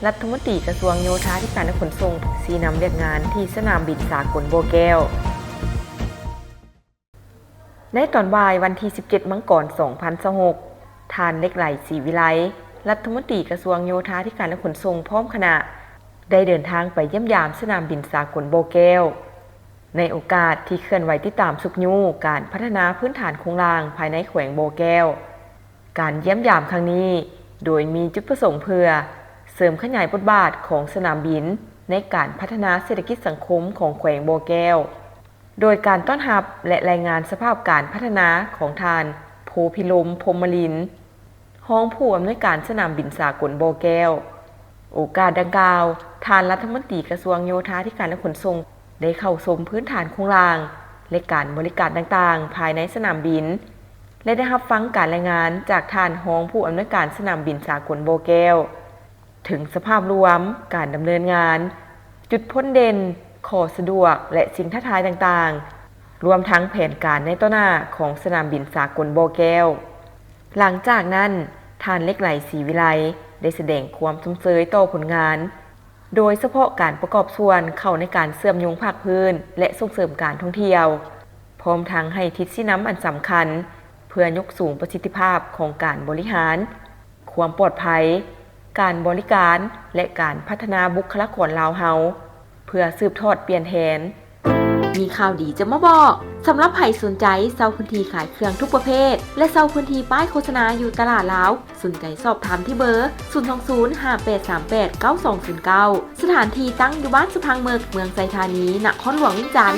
ລັດຖະມົນຕີກະຊວງໂຍທາທິການ ແລະ ຂົນສົ່ງ ຊີ້ນຳວຽກງານທີ່ສະໜາມບິນສາກົນບໍ່ແກ້ວ. ໃນຕອນບ່າຍວັນທີສິບເຈັດ ມັງກອນ ສອງພັນຊາວຫົກ, ທ່ານ ເລັກໄຫຼ ສີວິໄລ ລັດຖະມົນຕີກະຊວງໂຍທາທິການ ແລະ ຂົນສົ່ງ ພ້ອມຄະນະ ໄດ້ເດີນທາງໄປຢ້ຽມຢາມສະໜາມບິນສາກົນບໍ່ແກ້ວ ໃນໂອກາດທີ່ເຄື່ອນໄຫວຕິດຕາມຊຸກຍູ້ການພັດທະນາພື້ນຖານໂຄງລ່າງພາຍໃນແຂວງບໍ່ແກ້ວ. ການຢ້ຽມຢາມຄັ້ງນີ້ ໂດຍມີຈຸດປະສົງເພື່ອເສີມຂະຫຍາຍບົດບາດຂອງສະໜາມບິນໃນການພັດທະນາເສດຖະກິດສັງຄົມຂອງແຂວງບໍ່ແກ້ວ, ໂດຍການຕ້ອນຮັບ ແລະ ລາຍງານສະພາບການພັດທະນາຂອງທ່ານ ໂພພິລົມ ພົມມະລິນ ຮອງຜູ້ອຳນວຍການສະໜາມບິນສາກົນບໍ່ແກ້ວ. ໂອກາດດັ່ງກ່າວ, ທ່ານລັດຖະມົນຕີກະຊວງໂຍທາທິການ ແລະ ຂົນສົ່ງ ໄດ້ເຂົ້າຊົມພື້ນຖານໂຄງລ່າງ ແລະ ການບໍລິການຕ່າງໆ ພາຍໃນສະໜາມບິນ ແລະ ໄດ້ຮັບຟັງການລາຍງານຈາກທ່ານຮອງຜູ້ອຳນວຍການສະໜາມບິນສາກົນບໍ່ແກ້ວ ເຖິງສະພາບລວມການດຳເນີນງານ, ຈຸດພົ້ນເດັ່ນ, ຂໍ້ສະດວກ ແລະ ສິ່ງທ້າທາຍຕ່າງໆ, ລວມທັງແຜນການໃນຕໍ່ໜ້າຂອງສະໜາມບິນສາກົນບໍ່ແກ້ວ. ຫຼັງຈາກນັ້ນ, ທ່ານ ເລັກໄຫຼ ສີວິໄລ ໄດ້ສະແດງຄວາມຊົມເຊີຍຕໍ່ຜົນງານ, ໂດຍສະເພາະການປະກອບສ່ວນເຂົ້າໃນການເຊື່ອມໂຍງພາກພື້ນ ແລະ ສົ່ງເສີມການທ່ອງທ່ຽວ, ພ້ອມທັງໃຫ້ທິດຊີ້ນຳອັນສຳຄັນ ເພື່ອຍົກສູງປະສິດທິພາບຂອງການບໍລິຫານ, ຄວາມປອດໄພ, ການບໍລິການ ແລະ ການພັດທະນາບຸກຄະລາກອນລາວເຮົາ ເພື່ອສືບທອດປ່ຽນແທນ. ມີຂ່າວດີຈະມາບອກ. ສຳລັບໃຜສົນໃຈເຊົ່າພື້ນທີ່ຂາຍເຄື່ອງທຸກປະເພດ ແລະ ເຊົ່າພື້ນທີ່ປ້າຍໂຄສະນາຢູ່ຕະຫຼາດລາວ, ສົນໃຈສອບຖາມທີ່ເບີ ສູນສອງສູນ ຫ້າແປດສາມແປດ ເກົ້າສອງສູນເກົ້າ. ສະຖານທີ່ຕັ້ງຢູ່ບ້ານສະພັງເມິກ, ເມືອງໄຊທານີ, ນະຄອນຫຼວງວຽງຈັນ.